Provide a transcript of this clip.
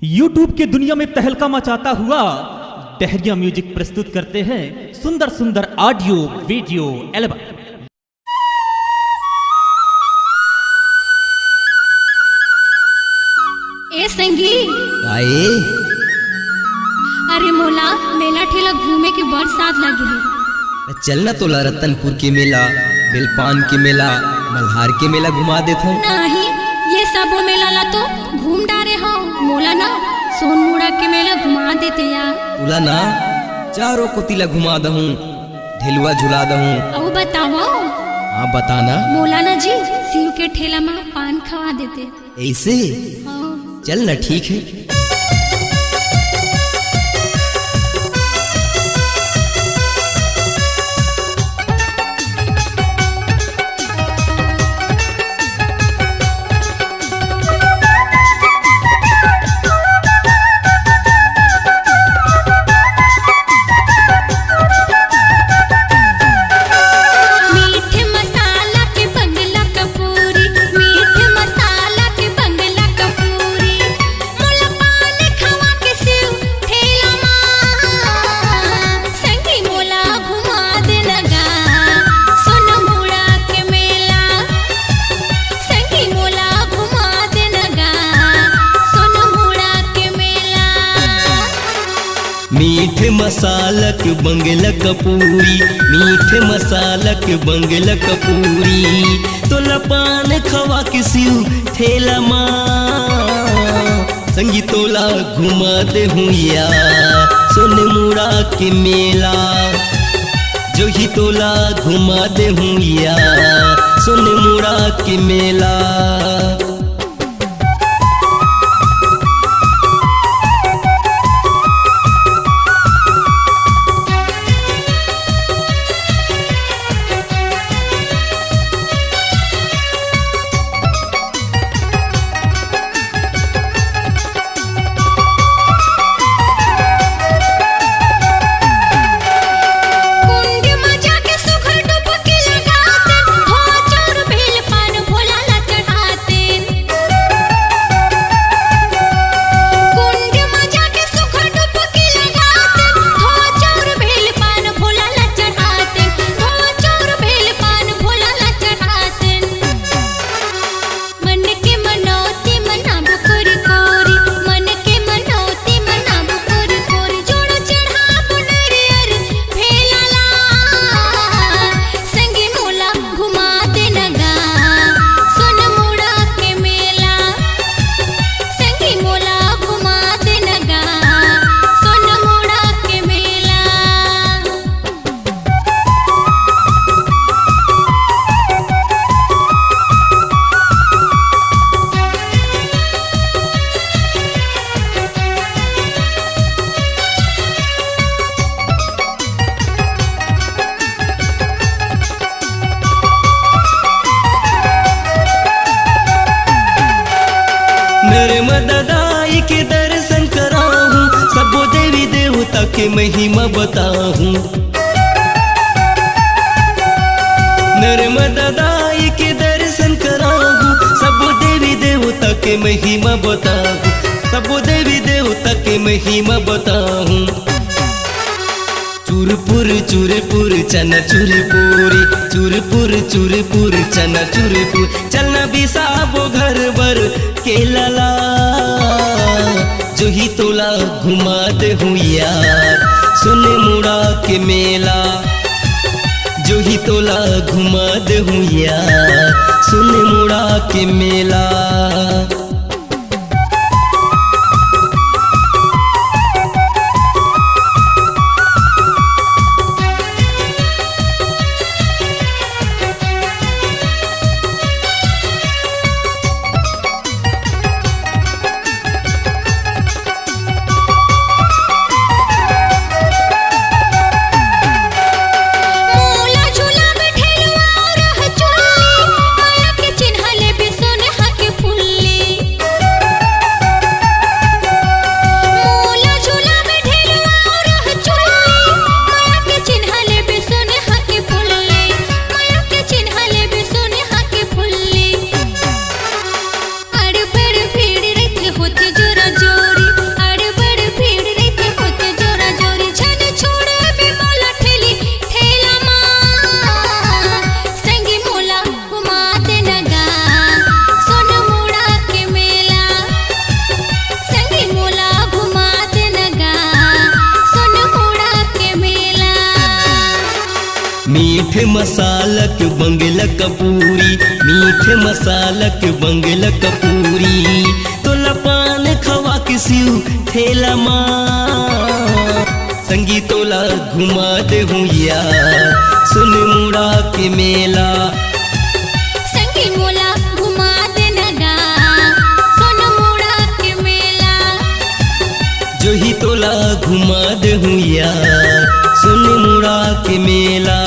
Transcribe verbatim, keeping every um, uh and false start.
YouTube के दुनिया में तहलका मचाता हुआ डहरिया म्यूजिक प्रस्तुत करते हैं सुंदर सुंदर ऑडियो वीडियो एल्बम। ए संगी, आए। अरे मोला मेला ठेला घूमे के बड़ साथ लगे हे। चल ना तोला रतनपुर के मेला, बेलपान के मेला, मल्हार के मेला घुमा देथन। नहीं, ये सबो मेला ला तो घूम डारे हव, मोला ना सोनमुड़ा के मेला घुमा देते यार। तोला ना चारों कोती ला घुमा दहूं, ढेलुआ झुला दहूं। अउ बतावव। हाँ, बता ना। मोला ना जी शिव के ठेला मा पान खवा देते। ऐसे? हाँ। चल ना, ठीक है। मीठ मसाला के बंगला कपूरी, मीठ मसाला के बंगला कपूरी, मोला पान खवा के शिव ठेला मा, संगी मोला घुमा दे न गा, सोनमुड़ा के मेला, संगी मोला घुमा दे न गा, सोनमुड़ा के मेला। मीठ मसालक बंगला कपूरी, मीठ मसालक बंगला कपूरी, तोला पान खवा के शिव ठेला मा, संगी तोला घुमा देहूं या सोनमुड़ा के मेला, जोही तोला घुमा देहूं या सोनमुड़ा के मेला। कुंड मा जाके सुघर डुबकी लगातेन, धोचौर बेल पान भोला ला चढ़ातेन। कुंड मा जाके सुघर डुबकी लगातेन, धोचौर बेल पान भोला ला चढ़ातेन, धोचौर बेल पान भोला ला चढ़ातेन। मन के मनौती मनाबो कोरी कोरी, मन के मनौती मनाबो कोरी कोरी, जोड़ो चढ़ाबो नरियर भेला ला। संगी मोला घुमा दे न गा, सोनमुड़ा के मेला। संगी मोला घुमा दे न गा, सोनमुड़ा के मेला। नर्मदा दाई के दर्शन कराहूं, सबो देवी देवता के महिमा बताहूं। नर्मदा दाई के दर्शन कराहूं, सबो देवी देवता के महिमा बताहूं, सबो देवी देवता के महिमा बताहूं। चुरपुर चुरपुर चना चुरपुरी, चुरपुर चुरपुर चना चुरपुर, चलना बिसाबो घर बर केला ला। जोही तोला घुमा देहूं यार, सोनमुड़ा के मेला। जोही तोला घुमा देहूं यार, सोनमुड़ा के मेला। मोला झूला में ठेलवा रह चोली, माया के चिन्ह ले बिसोने हके फुल्ली। मसालक बंगला कपूरी, मीठे मसालक बंगला कपूरी, तोला पान खवा के सिउ ठेला मा। संगी तोला घुमा देहूँ यार, सोनमुड़ा के मेला। संगी मोला घुमा दे न गा, सोनमुड़ा के मेला। जोही तोला घुमा देहूँ यार, सोनमुड़ा के मेला।